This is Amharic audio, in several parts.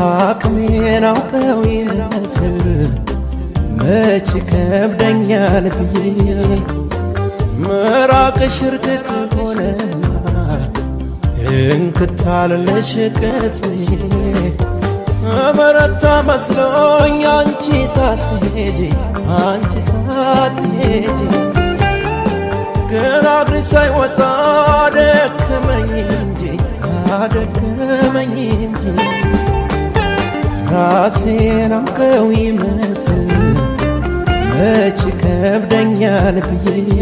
አቅሜን አውቀው ይመስል መች ከብደኛል ብዬ ምራቅሽ እርግጥ ሆነና እንክታልልሽ ቅስሜ በረታ መስሎኝ አንቺ ሳትሄጂ አንቺ ሳትሄጂ ገና እግሬ ሳይወጣ አደከመኝ እንጂ አደከመኝ እንጂ ራሴን አውቀው ይመስል መች ከብደኛል ብዬ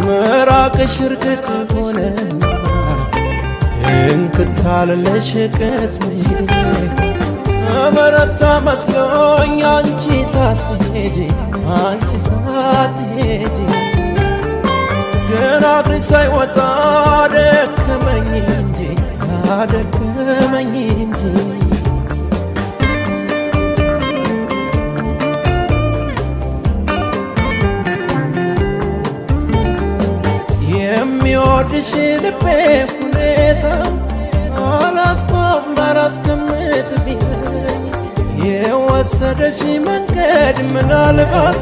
ምራቅሽ እርግጥ ሆነና እንክታልልሽ ቅስሜ በረታ መስሎኝ አንቺ ሳትሄጂ አንቺ ሳትሄጂ ገና እግሬ ሳይወጣ አደከመኝ እንጂ አደከመኝ እንጂ የሚወድሽ ልቤ ሁኔታ አላስቆም አላስቀምጥ ቢለኝ የወሰደሽ መንገድ ምናልባት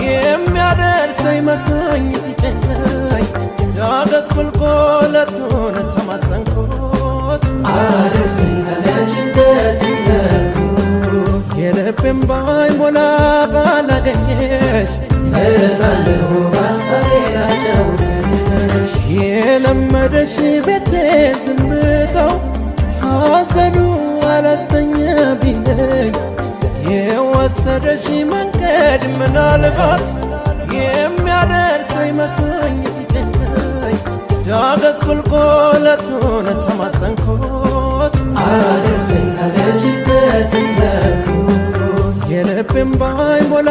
የሚያደርሰኝ መስሎኝ ሲጨንቀኝ ዳገት ቁልቁለቱን ተማጸንኩት አደርሰኝ ካለችበት እያልኩት የልቤን ባይሞላ ባላገኘሽ እመጣለሁ በሀሳቤ ላጫውትሽ የለመደሽ ቤቴ ዝምታው ሐዘኑ አላስተኛ ቢለኝ የወሰደሽ መንገድ ምናልባት የሚያደርሰኝ መስሎኝ ሲጨንቀኝ ዳገት ቁልቁለቱን ተማጸንኩት አደርሰኝ ካለችበት እያልኩት የልቤን ባይሞላ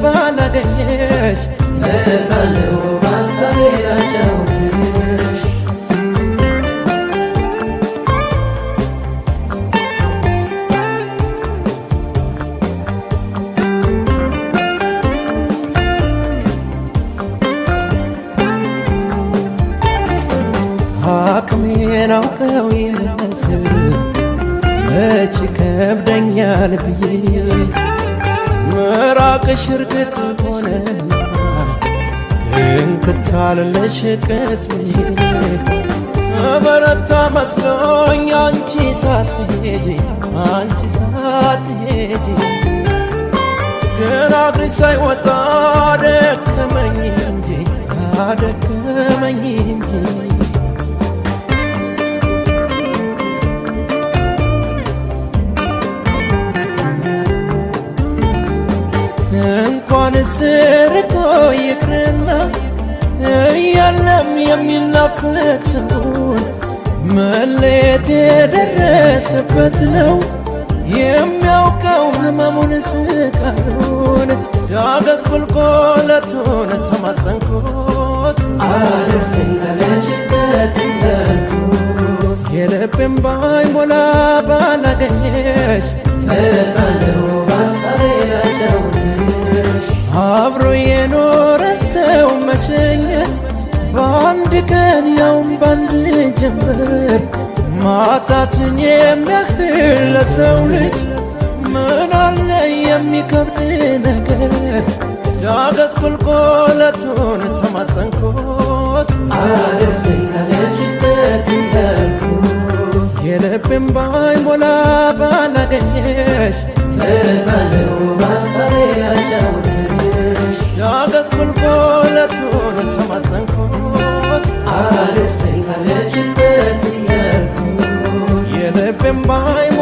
ባላገኘሽ እመጣለሁ በሀሳቤ ላጫውትሽ አቅሜን አውቀው ይመስል መች ከብደኛል ብዬ ምራቅሽ እርግጥ ሆነና እንክታልልሽ ቅስሜ በረታ መስሎኝ አንቺ ሳትሄጂ አንቺ ሳትሄጂ ገና እግሬ ሳይወጣ አደከመኝ እንጂ አደከመኝ እንጂ እንኳንስ ርቆ ይቅርና እያለም የሚናፍቅ ሰውን መለየት የደረሰበት ነው የሚያውቀው ህመሙን ስቃዩን ዳገት ቁልቁለቱን ተማጸንኩት አደርሰኝ ካለችበት እያልኩት የልቤን ባይሞላ ባላገኘሽ እመጣለሁ በሀሳቤ ላጫውትሽ አብሮ የኖረን ሰው መሸኘት በአንድ ቀን ያውም በአንድ ጀንበር ማጣትን የሚያህል ለሰው ልጅ ምን አለ የሚከብድ ነገር ዳገት ቁልቁለቱን ተማጸንኩት አደርሰኝ ካለችበት እያልኩት የልቤን ባይሞላ ባላገኘሽ እመጣለሁ በሀሳቤ ላጫውትሽ ዳገት ቁልቁለቱን ተማጸንኩት አደርሰኝ ካለችበት እያልኩት የልቤን ባይሞላ